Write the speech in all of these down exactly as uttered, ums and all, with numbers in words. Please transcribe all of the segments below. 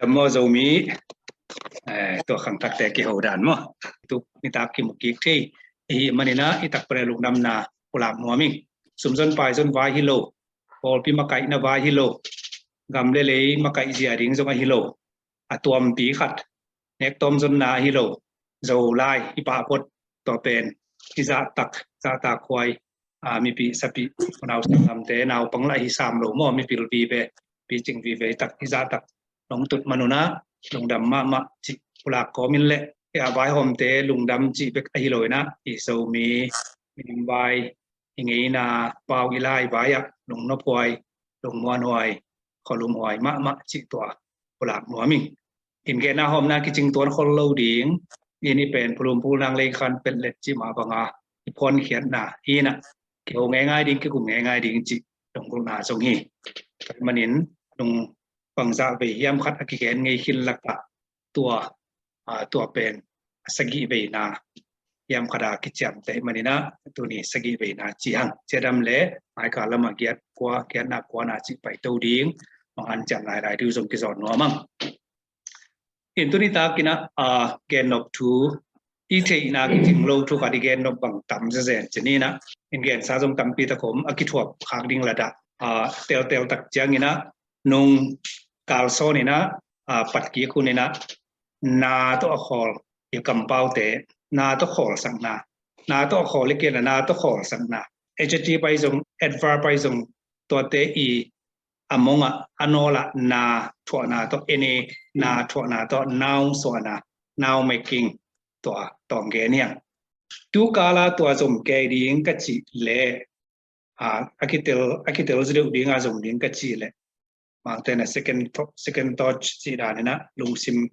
Maw Zomi, eh, tua khangthakte kiho dan maw. Tu nitak kimu kik thei i hih manin ah i tak pan a lungdamna pulak nuam ing. Sumzon paizon vai hi lo, pawlpi makaihna vai hi lo, gam le lei makaih zia ding zong ahi lo, a tuampi khat nektawm zonna ahi lo, Zolai i pahpot tua pen i zahtak, zahtak huai, a, mipih sapih, unau sanggamte, naupang lah hi sam lo maw, mipil vive, picing vive i tak i zahtak nong tut manun ah lungdam mahmah cih pulak kawmin le, i a vaihawmte lungdam cih bek ahi lo in ah, i Zomi milim vai, i ngeina pau i lai vai ah lungnop huai, lungmuan huai, khualum huai mahmah cih tua pulak nuam ing. In genna hawmna kicing tuan khol lo ding, in i pen phulum phulnang lei khan petlet cih mah banga i phuankhiatna hi in ah, kiho ngeingai ding, kikum ngeingai ding cih lunggulhna zong hi. Tua manin nung bangzah vei hiam khat a kigen ngei khin lakah tua, a, tua pen a sagih veina hiam khat a kiciamteh manin ah tuni sagih veina ci hang. Ciadam le maika lama giat kua, giatna kuana cih paito ding, manghan ciam lailai diu zong kizawn nuam ang. In tuni takin ah, a, gennop thu i theihna kicing lo thu khat i gennop bang tam zezen ci ni in ah, in gensa zong tampi tak om, a kithuap khak ding la dah, a, teltel tak ciangin ah nung kalsawn in ah, a, patkik hun in ah na tawh a khawl i kampaute, na tawh khawlsakna, na tawh a khawl i kena, na tawh khawlsakna, adjective pai zong, adverb pai zong, tuate i a mongah a nawlah na thuahna tawh, any na thuahna tawh, noun suahna, noun making, tua tawm gen hiang. Tu kala tua zom kei ding ka cih leh, a, a kitel, a kitel zi deuh ding a zom ding ka cih leh, mangte na second thought, second thought cih dan in ah lungsim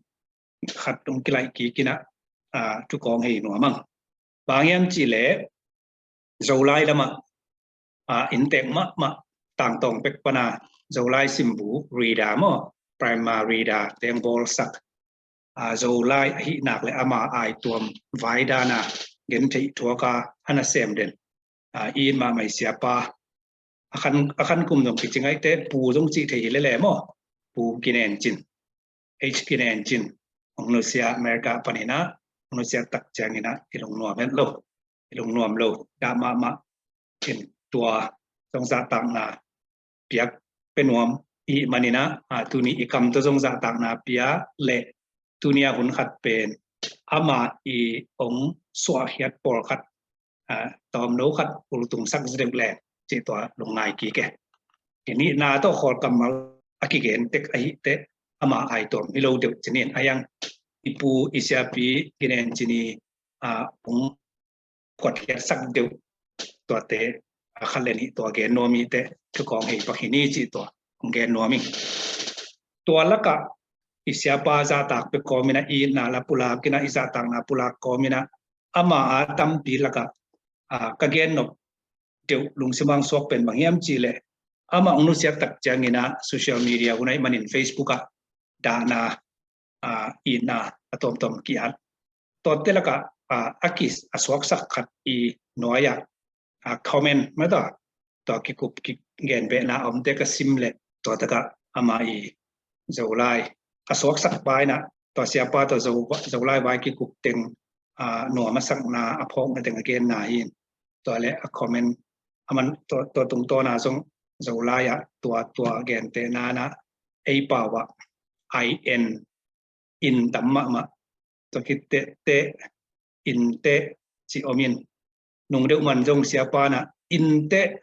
khat hong kilaih kik in ah, a, thu kong hei nuam ang. Bang hiam cih leh Zolai lamah, a, inntek mahmah tangtawng pek pana Zolai simbu reader maw, primer reader teng bawlsak, a, Zolai ahih nak le ama aituam vai dana gentheih thuaka a nasem den, a, i it mahmah i siapa, a khan, a khan kum zong kici ngaihte Pu zong cih thei hi lele maw, Pu Ginen Cin, H Ginen Cin, hong nusia America panin ah, hong nusia tak ciangin ah i lungnuam het lo, i lungnuam lo dah mahmah. In tua zong zahtakna piak pe nuam i hih manin ah, a, tuni i kam tawh zong zahtakna pia le, tuni a hun khat pen ama i hong suahkhiat pawlkhat, a, tawmno khat ultungsak zi deuh leng cih tua lungngai kik e. Tuni na tawh khawl kammal a kigen tek ahih teh ama aituam hi lo deuh ci ni in, a hiang i pu i siapi Ginen Cin i, a, hong kuatkhiatsak deuh tuate, a, khat le nih tua gen nuam i teh thu kong hei pak hi ni cih tua hong gen nuam ing. Tua lakah i siapa zahtak pek kawmin ah, i itna la pulak in ah, i zahtakna pulak kawmin ah, ama a tampi lakah, a, ka gennop deuh lungsim ah hong suak pen bang hiam cih leh, amah hong nusiat tak ciangin ah social media hun ahih manin Facebook ah dahna, a, itna a tuamtuam ki-at. Tuate lakah, a, a ki, a suaksak khat i nuai ah, a, comment mah tawh, tua kikup kigen behna a omte ka sim leh, tua takah ama i Zolai a suaksak pa in ah, tua siapa tawh Zo, Zolai vai kikup teng, a, nuam a sakna, a phawkna teng a genna hi in. Tua le a comment, a man tua, tua tungtawna zong Zolai ah tua, tua gentehna in ah ei pau ah I N, in tam mahmah. Tua khit teh, teh, in teh ci om in. Nung deuh man zong siapa in ah in teh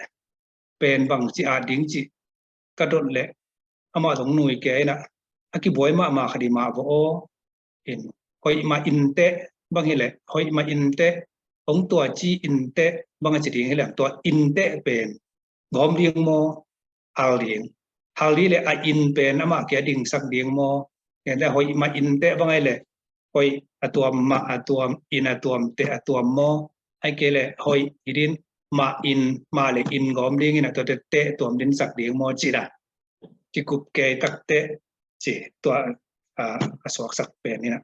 pen bang ci at ding cih ka dot leh, amah zong nui kei in ah, a kibuai mahmah khat i mah vaw aw. In, hoih mah in teh bang hi leh, hoih mah in teh, hong tua ci in teh bang a ci ding hi leh, tua in teh pen gawm ding maw, hal ding? Hal ding leh a in pen amah kia dingsak ding maw? Gen leh hoih mah in teh bang a hi leh, hoih a tuam, mah a tuam, in a tuam, teh a tuam maw? Ahih kei leh hoih hi ding, mah in, mah le in gawm ding in ah, tua teh teh tuam dingsak ding maw cih dah. Kikup kei tak teh ci, tua, a, a suaksak pen in ah.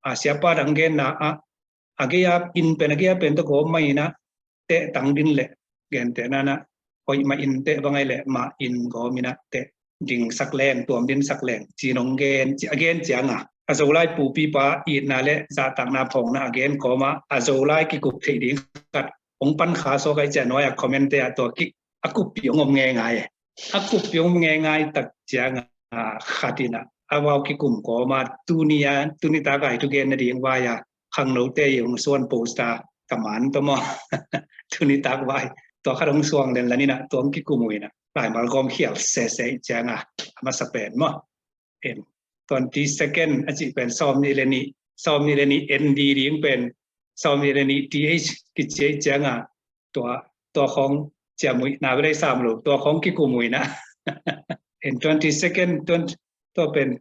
A, siapa dang genna ah, a gei a in pen, a gei a pen tawh gawm mah in ah, teh tang ding leh, gentehna in ah, hoih mah in teh bang a hi leh, mah in gawm in ah teh dingsak leng, tuam dingsak leng, ci-in hong gen, a gen ciangah a Zolai pupipa itna le zahtakna phawkna a gen kawmah a Zolai kikup theih ding khat hong pan kha suak ahih ciang nuai-ah comment-te ah tua ki a kuppih hong om ngeingai e. A kuppih hong om ngeingai tak ciangah khat in ah amau kikum kawmah tuni a, tuni tak a i thugen nading vai-a khangnote i hong suan poster ka man tawh maw. Tuni tak vai tua khat hong suang lenlan in ah tua hong kikum uh in ah laimal gawm khial sese ciangah a masa pen maw. Twenty second a cih pen sawm nih le nih, sawm nih le nih N D ding pen sawm nih le nih T H kici ahih ciangah tua, tua khawng ciam uh hi, na bel ei sam lo, tua khawng kikum uh hi na. In twenty second, twenty, tua pen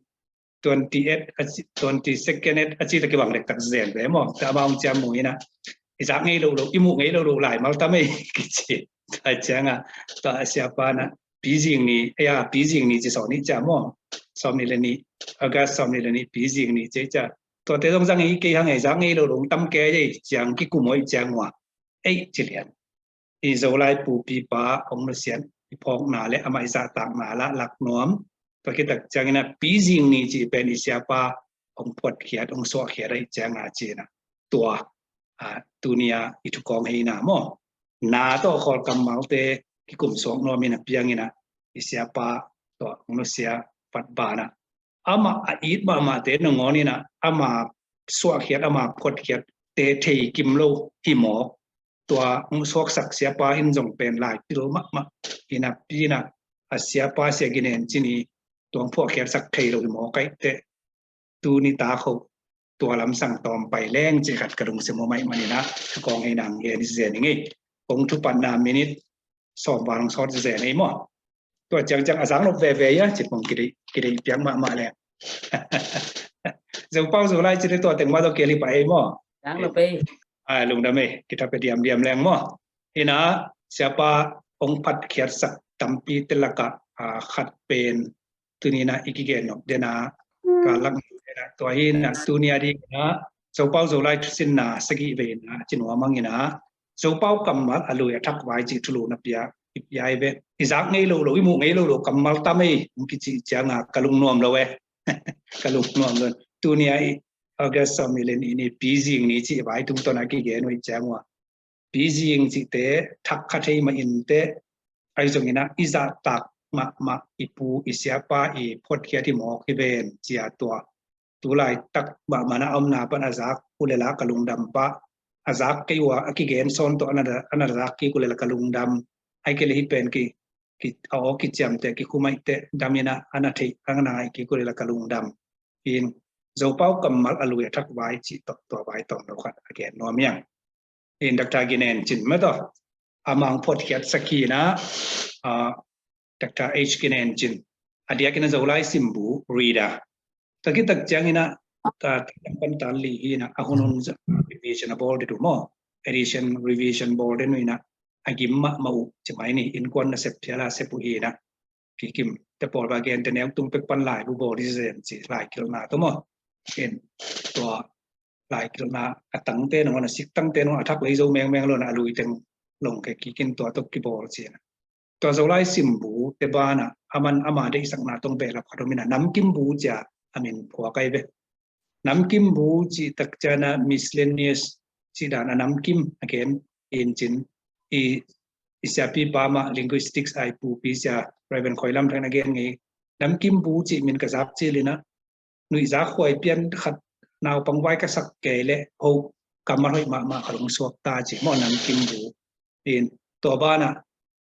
twenty eight a ci, twenty second eight a ci ta kibang dektak zen ve maw. Ta amah hong ciam uh hi na. I zak ngei lo lo, i muh ngei lo lo laimal tam ei kici. Tua ciangah tua a siapa na Pi Zing Ni, ya, Pi Zing Ni ci sawm nih ciam maw. Sawm nih le nih, August sawm nih le nih Pi Zing Ni ci ciang. Tuate zong zang hi kei hang ei, zak ngei lo lo tam kei ei, ciang kikum uh hi ciang uh a. Ei ci lian. I Zolai pupipa hong nusiat i phawkna le amah i zahtakna lah lak nuam. Tua khit tak ciangin a Pi Zing Ni cih pen i siapa hong phuatkhiat, hong suahkhiat ahih ciangah ci-in a tua, a, tuni a i thukawng heina maw. Na tawh khawl kammalte kikum suak nuam in a piang in a i siapa tua hong nusia phat banah amah a it mahmahte nangawn in a ama suahkhiat, ama phuatkhiatte thei kim lo hi mawk. Tua hong suaksak siapa in zong pen lai pil mahmah hi napi in a, a siapa Sia Gin En Cin i tua hong phuahkhiatsak thei lo hi mawk ahih teh tuni tak ho tua lamsang tawm pai leng cih khat ka lungsim uh maimah in a, thukawng heina hong gen hi zen ing ei. Kong thupatna minute sawm val hong sawt zen ei maw. Tua ciangciang a zang nop veve ia, cih kong kideih, kideih piak mahmah leng. Zopau Zolai cih le tua teng mah tawh kei lip a ei maw. Zang nop ei. A, lungdam ei, kitha pia diamdiam leng maw. Hi na, siapa hong phatkhiatsak tampi te lakah, a, khat pen tuni in a i kigen nop den a, ka lak nop den a, tua hi na, tuni a ding in a, Zopau Zolai thusinna sagih vei in a, ci nuam ing in a, Zopau kammal a lui a thak vai cih thulu na pia, i pia hi ve. I zak ngei lo lo, i muh ngei lo lo kammal tam ei, hong kicih ciangah ka lungnuam lo e. Ka lungnuam lo. Tuni a i August sawm nih le nih ni Pi Zing Ni cih vai tungtawn a kigen uh hi ciang uh a. Pi Zing cihte thak kha thei mah in teh, ahi zongin a i zahtak mahmah i pu i siapa i phuatkhiat hi mawk hi ven cia tua. Tu laitak mahmah na a omna pan a zak uh lel a ka lungdam pah. A zak kei uh a, a kigen sawn tawh a na, a na zak kik uh lel a ka lungdam. Ahih kei leh hih pen ki, ki, a aw kiciamteh, kikhumaiteh dam in a, a na theih, a na ngai kik uh lel a ka lungdam. In Zopau kammal a lui a thak vai cih tawh tua vai tawm lo khat a gen nuam hi ing. In Doctor Gin En Cin mah tawh, amah hong phuatkhiatsak hi in a, a, Doctor H Gin En Cin. A diakin a Zolai simbu, reader. Tua khit tak ciangin a, ka, ka pan tan li hi in a, a hun hun za, revision a bawl den uh maw. Edition, revision bawl den uh in a, a gim mahmah uh, ci mai ni, innkuan nasep phial a sep uh hi in a. Kikim, te pawl ba gen te neu tung pek pan lai bu bawl di zen ci, lai kilna tawh maw. In, tua, lai kilna a tangte nangawn a sik tangte nangawn a thak lei zo mengmeng lo in a, a lui teng long kei kikin tua tawh kibawl ci in a. Tua Zolai simbu te banah, a man ama deihsakna tawh behlap khat om in a, namkim bu cia a min phuak ahi ve. Namkim bu cih tak ciang a miscellaneous cih dan a namkim a gen in cin i, i siapipa mah linguistics a i pupi sia Reverend Khoi Lam Thang in a gen ngei. Namkim bu cih min ka zak cil in a nuihzak huai pian khat naupang vai ka sak kei leh ho kammal hoih mahmah ka lungsuak ta cih maw namkim bu. In tua banah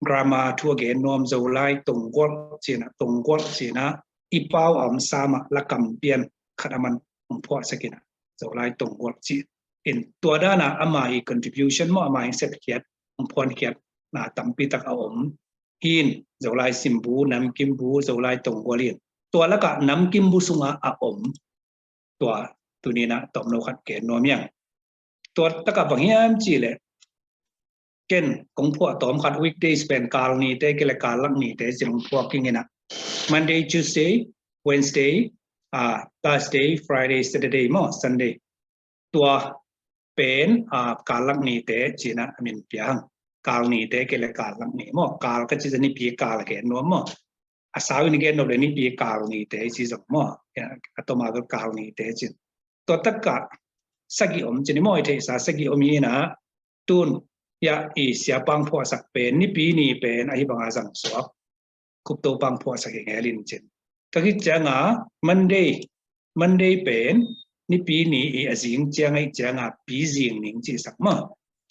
grammar thu a gen nuam Zolai tonggualh ci in a, tonggualh ci in a i pau a om sa mah lakam pian khat a man hong phuahsak in a Zolai tonggualh ci in tua dan a ama i contribution maw ama i sepkhiat hong phuankhiatna tampi tak a om. Hi in Zolai simbu, namkim bu, Zolai tonggualh in tua lakah namkim bu sungah a om. Tua tuni in a tawm lo khat gen nuam hi ing. Tua takah bang hiam cih leh ken kong phuah tawm khat weekdays pen kal nite kei leh kal lak nite ci-in hong phuak ing in a. Monday, Tuesday, Wednesday, ah, Thursday, Friday, Saturday maw, Sunday. Tua pen, ah, kal lak nite ci in a min pia hang. Kal nite kei leh kal lak ni maw. Kal ka cih zah nipi kal a gen nuam maw. a sau in gen nop le nipi kal nite ci zong maw, a tawm a bel kal nite cin. Tua takah sagih om cin, i maw, i theihsa sagih om hi na, tun ya i siapang phuahsak pen nipi ni pen ahi banga zang suak, khupto pang phuahsak hi ngelin cin. Tua khit cianga Monday, Monday pen nipi ni i a zing ciang aih cianga pi zing ni hong cihsak maw.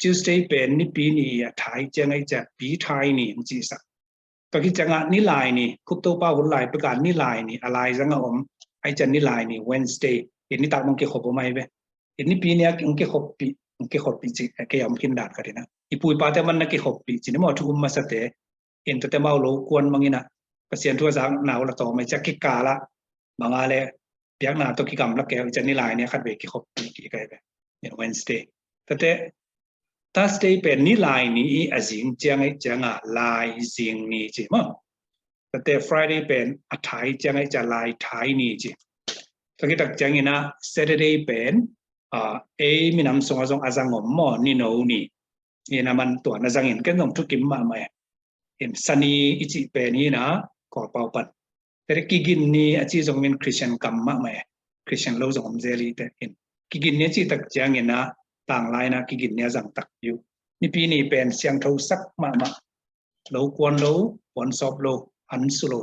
Tuesday pen nipi ni i a thai ciang aih cianga pi thai ni hong cihsak. Tua khit cianga nilai ni, khupto pa hun lai peka nilai ni a lai zanga om aih cianga nilai ni Wednesday, i nitak mong kikhop om ahi ve. I nipi ni a hong kikhoppi, hong kikhoppi ci kei a om khin dan ka dina. I pu i pate man na kikhoppi ci ni maw, thu um masate. In tate mau lo kuan mangina Pasian thu a zak nau la tawm aih cianga kikala manga le piakna tawh kigamla keu i cianga nilai ni a khat vei kikhoppi kik ahi ve. In Wednesday. Tate Thursday pen nilai ni i a zing ciang aih cianga lai zing ni ci maw. Tate Friday pen a thai ciang aih cianga lai thai ni ci. Tua khit tak ciangina Saturday pen ei minam sunga zong a zang om maw, nino ni. Ina man tua na zangin ken zong thukim mahmah e. In Sani i cih pen hina Kawlpau pan. Tate kigin ni a ci zong min Christian kam mahmah e. Christian lo zong om zel hi te in. Kigin ni a cih tak ciangina tanglai na kigin ni a zang tak piu. Nipi ni pen siangtho sak mahmah. Lo kuan lo, puansawp lo, ansu lo.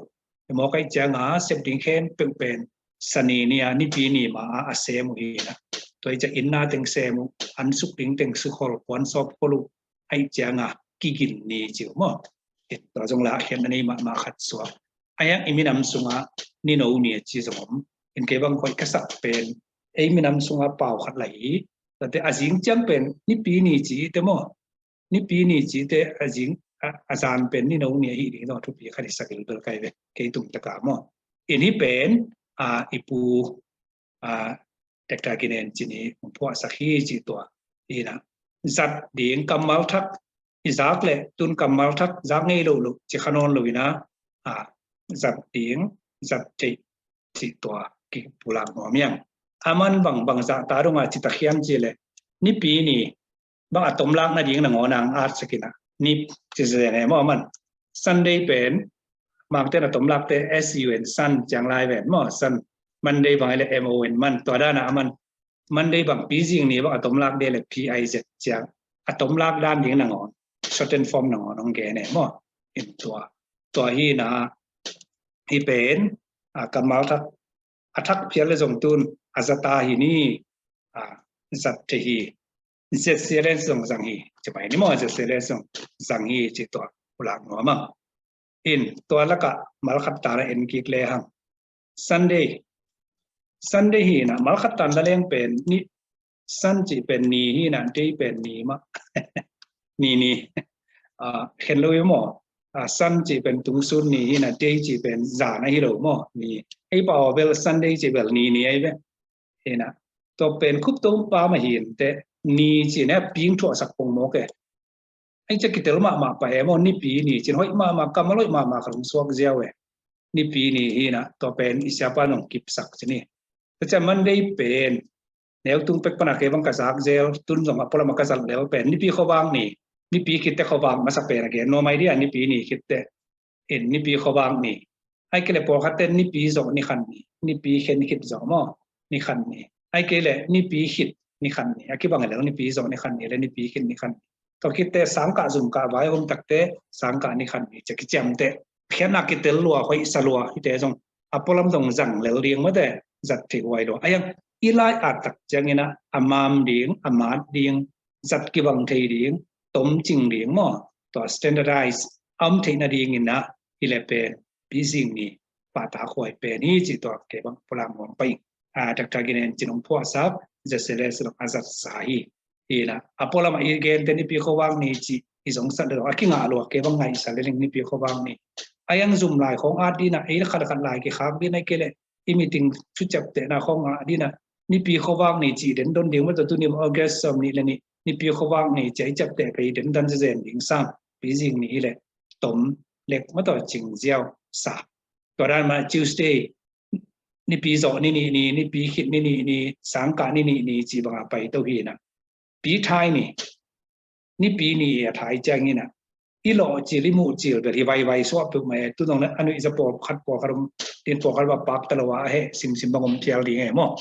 I mawk aih cianga sep ding khempeuh pen Sani ni a nipi ni ma a a sem uh hina. Tua i cianga inna teng sem uh, ansuk ding teng sukhol, puansawp khol uh aih cianga kigin ni ci uh maw. Tua zong la a khian a nei mahmah khat suak. Ahi hang i minam sunga nino ni a ci zong om. In kei bang hoih ka sak pen ei minam sunga pau khat la hi. Tate a zing ciang pen nipi ni ci te maw. Nipi ni ci te a zing a zan pen nino ni ahi ding zong a thupi khat i sak i bel kai ve kei tung taka maw. In hi pen a i pu a tekta kinen ci ni hong phuahsak hi ci tua. Ina zat ding kammal thak i zak le tun kammal thak zak ngei lo lo ci kha nawn lo ina a zat ding zat theih ci tua kipulak nuam hiang. Aman bang bang zah ta donga ci takhiam ci le nipi ni bang a tomlak nading nangawn ang at sakina nip ci se ne maw aman. Sunday pen makten a tomlakte S U N sun ciang lai ven maw sun. Monday bang ile M O N man tua dana aman. Monday bang pi zing ni bang a tomlak de le P I Z ciang a tomlak dan ding nangawn shorten form nangawn hong gen e maw. In tua tua hi na hi pen a kammal thak a thak phial le zong tun a zata hi ni a zat te hi. Z C L S zong zang hi ci mai ni maw Z C L S zong zang hi ci tua pulak nuam ang. In tua laka malkhat tala en kik le hang. Sunday Sunday hi na malkhat tan la leng pen ni sun ci pen ni hi na day pen ni ma ni ni a khen lo i maw. A sun ci pen tungsun ni hi na day ci pen zan ahi lo maw ni. Ei pau bel Sunday ci bel ni ni ai ve. Hi na tua pen khup to pa ma hin te ni ci ne ping thuah sak pong maw ke. Ai cia kitel mahmah pa e maw nipi ni cin hoih mahmah kammal hoih mahmah ka lungsuak ziau e. Nipi ni hi na tua pen i siapa nong kipsak ci ni. Tua cia Monday pen neu tung pek pana kei bang ka zak zel tun zong a polam a ka zat lel pen nipi khovang ni. Nipi khitte khovang masa pen a gen nuam ai dia nipi ni khitte. In nipi khovang ni. Ai kei le pawlkhatte nipi zawh ni khan ni nipi khen khit zawh maw ni khan ni. Ai kei le nipi khit ni khan ni a kibang lel nipi zawh ni khan ni le nipi khit ni khan ni. Tua khitte sangkah zumkah vai hom takte sangkah ni khan ni cia kiciamte khiatna kitel lua hoihsa lua hite zong a polam zong zang lel ding mawte zat thei huai lua. Aiang i lai at tak ciangina a mam ding a mat ding zat kibang thei ding tom cing ding maw tua standardize a om theihna dingina hi le pen pi zing ni pahtak huai pen hi ci tua kei bang pulak nuam pai. A taktak in en cin hong phuahsak Z C L S zong a zatsa hi. Hi na a polam a i gente nipi khovang ni ci i zong sat le zong a kingah lua kei bang ngaihsa le ling nipi khovang ni. A yang zum lai khong at dina ei khat khat lai kikhak dina kei le i meeting thuciaptehna khong at dina nipi khovang ni ci den don ding mawtaw tuni August sawm ni le ni nipi khovang ni ci a i ciapteh pei den dan zezen ding sang pi zing ni hi le tom lek mawtaw cing ziau sa. Tua dan ma Tuesday nipi zawh ni ni ni nipi khit ni ni ni sangkah ni ni ni ci banga pai to hi na. Pi thai ni nipi ni a thai ciang hi na. i lawh cil, i muh cil bel hi vaivai suah peuhmah e. Tu dong a nuihza pawlkhat pawlkhat om, tin pawlkhat va pak ta lo a, a heh simsim bang om phial ding e maw.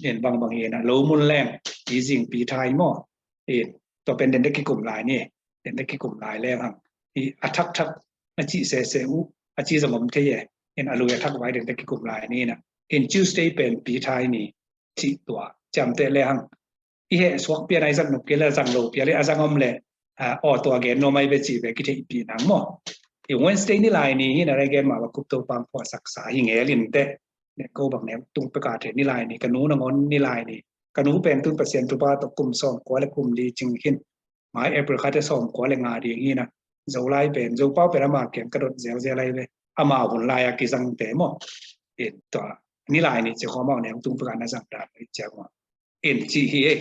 Tin bangbang hi na, lo mun leng i zingpi thai maw. Tin tua pen dente kikum lai ni, dente kikum lai leng hang i a thakthak a cih sese uh, a cih zong om thei e. In a lui a thak vai dente kikum lai ni na. In Tuesday pen pi thai ni cih tua ciamteh le hang i heh suak pian a i zat nop kei le zang lo pian le a zang om le, aw, tua gen nuam ai ve cih ve kitheihpih nang maw. I Wednesday ni lai ni hi na, rei gen mah va kup to pang phuahsaksa hi ngel in teh. Ne ko bang ne tung peka thei ni lai ni, ka nu nangawn ni lai ni. Ka nu pen tun Pasian thupha tawh kum sawm kua le kum li cing khin. Mai April kha te sawm kua le nga ding hi na. Zolai pen, Zopau pen ama kiang ka dot zelzel ai ve. Ama hun lai a kizang te maw. In tua ni lai ni ci khawm a ne tung peka na zang dan i ciang maw. In ci hi e.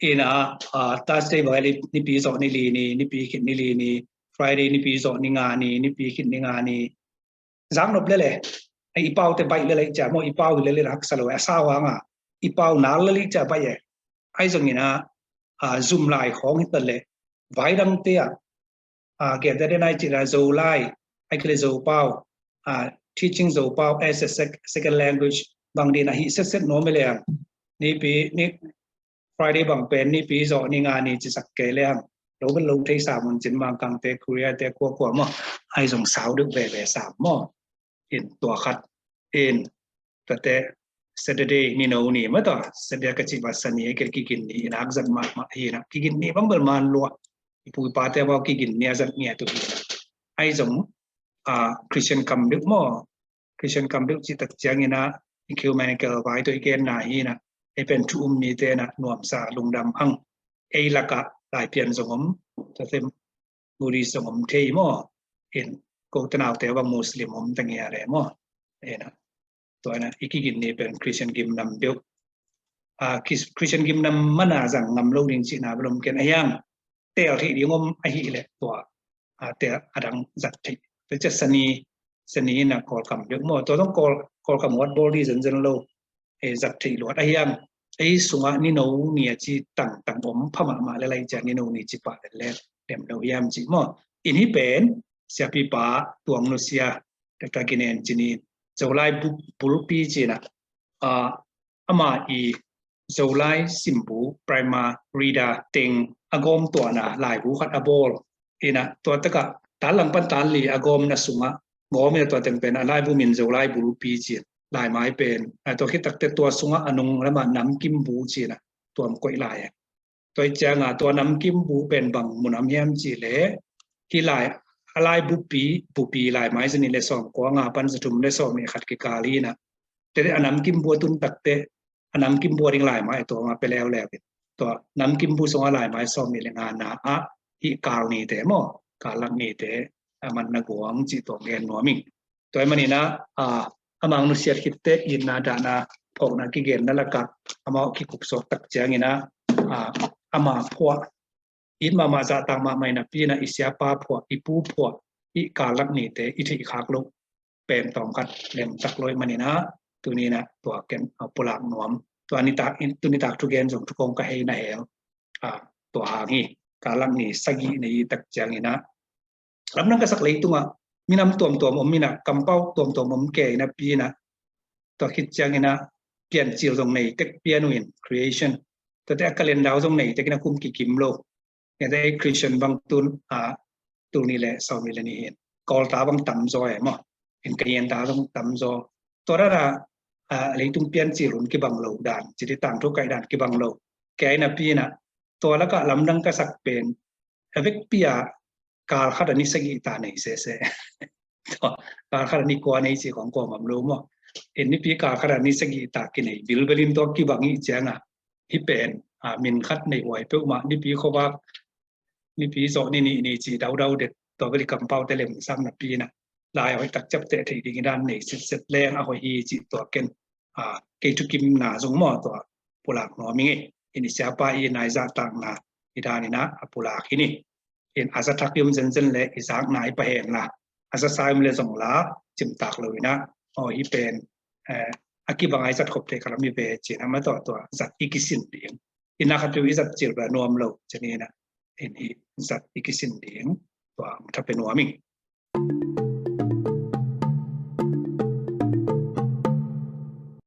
In a, a, Thursday bang a nipi zawh ni li ni, nipi khit ni li ni, Friday nipi zawh ni nga ni, nipi khit ni nga ni. Zang nop lele, i pau te baih lele i cia maw, i pau hi lele haksa lo e, a sau hanga i pau nal lele i cia baih e. Ai zong in a, a, zum lai khawng hi ta le, vai dang te a, a, gen ta den ai ci la Zolai, ai kile Zopau, a, teaching Zopau as a sec-, second language bang din a hi set set nuam e le ang. Nipi, ni, Friday bang pen nipi zawh ni nga ni ci sak kei le hang. Lo bel lo thei sam un cin Mangkang te, Korea te, kua kua maw. Ai zong sau deuh veve sam maw. In tua khat. In tua te Saturday ni no ni maw tua. Saturday ka ci ba Sani e kei kigin ni in ak zat mahmah hi na. Kigin ni bang bel man lua. I pu i pa te bau kigin ni a zat ngia tu hi na. Ai zong, a, Christian kam deuh maw. Christian kam deuh cih tak ciangin a, ecumenical vai tawh i genna hi na, ei pen thu um mite na nuamsa lungdam hang. Ei laka Laipian zong om, tua te Buddhist zong om thei maw. In ko te naute bang Muslim om ta ngia le maw. Ei na, tua na i kigin ni pen Christian gimnam deuh. A, Chris-, Christian gimnam mana zang ngam lo ding cihna bel om ken a hiang. Tel thei ding om ahih leh tua, a, tel a dang zat thei. Tua ciah Sani, Sani in a Kawlkam deuh maw. Tua zong Kawl, Kawlkam wat bawl dih zenzen lo. E, zat thei luat a hiam. Ei sungah ni no ni a ci tangtang om pha mahmah le lai ciah ni no ni ci pah le le dem lo hiam ci maw. In hi pen, siapipa Tuang Nusia, Doctor Ginen ci ni, Zolai bu-, bulpi ci na. A, ama i Zolai simbu, primer reader teng a gawm tuahna laibu khat a bawl. Ina tua taka tan lang pan tan li a gawmna sungah gawm ina tua teng pen a laibu min Zolai bulpi cin. Laimai pen, a tua khit takte tua sungah a nung lamah namkim bu cina tuam koih lai. Tua i cianga tua namkim bu pen bang munam hiam ci le, hi lai, a lai bupi, bupi laimai zani le sawm kua nga pan zathum le sawm i khat kikal hi na. Tete a namkim bu a tun takte, a namkim bu a ding laimai tua nga pe leuleu in. Tua namkim bu sunga laimai sawm i le nga na a, hi kal nite maw, kal lak nite, a man na guang ci tua gen nuam ing. Tua i manina, a, amang nusiat khitte itna dahna phawkna kigenna laka, amau kikupsuak tak ciangina, a, ama phuah, it mahmah zahtak mahmah ina pina i siapa phuah, i pu phuah, i kalak nite, i theih khak loh pen tawm khat lemtak lo i manina, tunina tua ken a pulak nuam. Tua nitak, tunitak thugen zong thukong ka hei na hel, a, tua hang hi, kalak ni sagih nei i tak ciangina, lamdang ka sak leitungah minam tuamtuam om ina, kampau tuamtuam om ke ina pina, tua khit ciangina piancil zong nei tek pian uh in creation. Tuate a calendar zong nei tek ina kum kikim lo. Ina te Christian bang tun a tuni le sawmi le ni hin. Kawlta bang tamzaw e maw. In ka hianta zong tamzaw. Tua dana, a, leitung piancil hun kibang lo dan, citi tangthu kaih dan kibang lo. Ke ina pina, tua laka lamdang ka sak pen, a vekpi a kal khat a ni sagih ta nei sese. Tua, kal khat a ni kua nei ci kong kua mam lo maw. In nipi kal khat a ni sagih ta kinei bilbelin tua kibang i cianga. Hi pen, a, min khat nei huai peuhmah nipi khovak, nipi zawh ni nih ni ci daudau det. Tua beli kampau te lem sam na pina. Lai a hoih tak ciap teh theih ding i dan nei sitset leng a hoih hi ci tua ken. A, kei thukimna zong maw tua pulak nuam ing e. In i siapa i nai zahtakna i danina a pulak hi ni. In a za thak i om zenzen le i zakna i pahenla, a za sa i om le zong la cimtak lo ina. Aw hi pen, eh, a kibang a i zat khop thei ka lam i ve cina ma tua tua zat i kisin ding. Ina khat i zat cil bela nuam lo cinina. In hi zat i kisin ding. tua tha pe nuam ing.